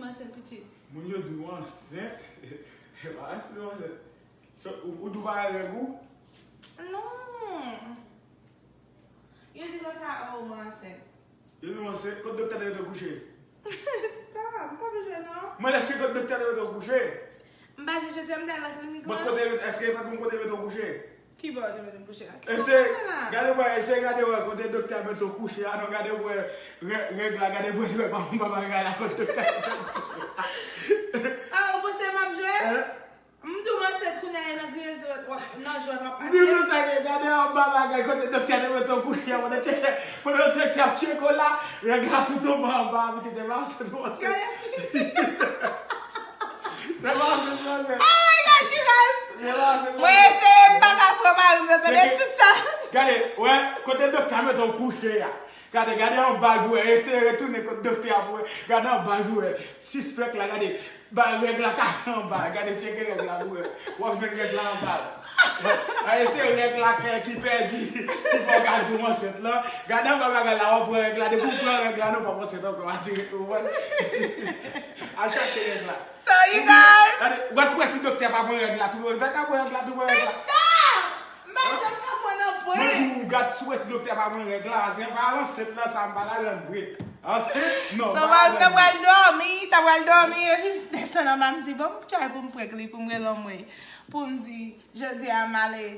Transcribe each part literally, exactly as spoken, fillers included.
Ansent pitit. Moun yo di w ansent. E pa èske w ansent. So, ou, ou di w pa gen règ ou? Non. Yo di konsa, oh, mwen ansent. Yo di w ansent? Kot doktè te mete w kouche? Stop, m pa bezwen non. Mwen, èske kot doktè te mete w kouche? M pa jije, se m t al nan klinik la. Bon, kote, èske e pa t yon kote mete w kouche? Ki bò yo te mete m kouche a? Ki bò? Ese, gade wè, ese gade wè kote doktè a mete w kouche a, non, gade wè rè-, règ la, gade wè se pa yon bagay la kot doktè a mete w kouche a. Ah, ou panse m ap jwe? Hein? M di w m ansent kounye a, e nan griye dwèt w ap, nan jwèt w ap pase. Di nou sa, gade anba bagay kote doktè a te mete w kouche a, pandan doktè, pandan doktè ap tcheke w la, règ la tout anba anba, pitit, e pa ansent ou ansent. Gade. E pa ansent ou ansent. Oh my God, you guys! E pa ansent ou ansent. Mwen eseye, m pa ka pran mari m nan, tande tout sa. Gade, wè, kote doktè a mete w kouche a. Gade, gade anba l pou wè, eseye retounen kot doktè a pou wè. Gade anba l pou wè. Sispèk la, gade. Ba règ la kache anba l. Gade, tcheke règ la pou wè. W ap jwenn règ la anba l. A, e se règ la ki, ki pèdi, ki fè w ka di w ansent lan. Gade anba bagay la, w ap pran règ la. Depi w pran règ la, non, w p ap ansent ankò. Asire w, w konprann? Al chache règ la. So, you guys. Gade, w ap wè si doktè pa pran règ la tou. Doktè ka pran règ la tou, pran règ la. Stop! M pa janm ka pran nan pwen. Mwen di w, gad, si w wè si doktè pa pran règ la, se pa ansent lan sa, m pa ladan l vre. Ansent? Non, m pa ladan l vre. So, m ta pral dòmi, ta pral dòmi, epi desann anba, m di, bon, m try pou m prank li, pou m rele anmwey. Pou m di, jodi a, m ale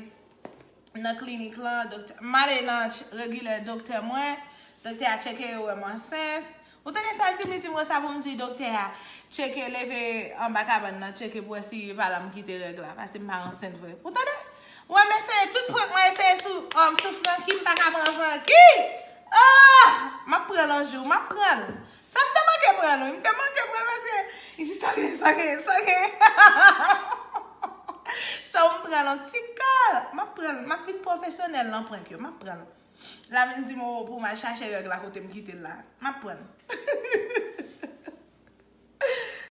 nan klinik lan, doktè, m ale nan ch-, regilè doktè mwen, doktè a tcheke, yo wè m ansent. Ou tande sa l di m? Li di m konsa pou m di doktè a, tcheke, leve anba kabann nan, tcheke pou wè si e pa la m kite règ la, paske m pa ansent vre. Ou tande? Ou wè m eseye tout prank mwen eseye sou, um, sou Francky, m pa ka pran Francky! Oh! M ap pran l yon jou, m ap pran l. Sa m te manke pran l, wi. M te manke pran l paske, isi, sa gen, sa gen, sa gen. So, m pran l yon ti kal. M ap pran l, m ap vin pwofesyonèl nan prank yo, m ap pran l. La vin di m, oh, pou m al chache règ la kote m kite l la. M ap pran l.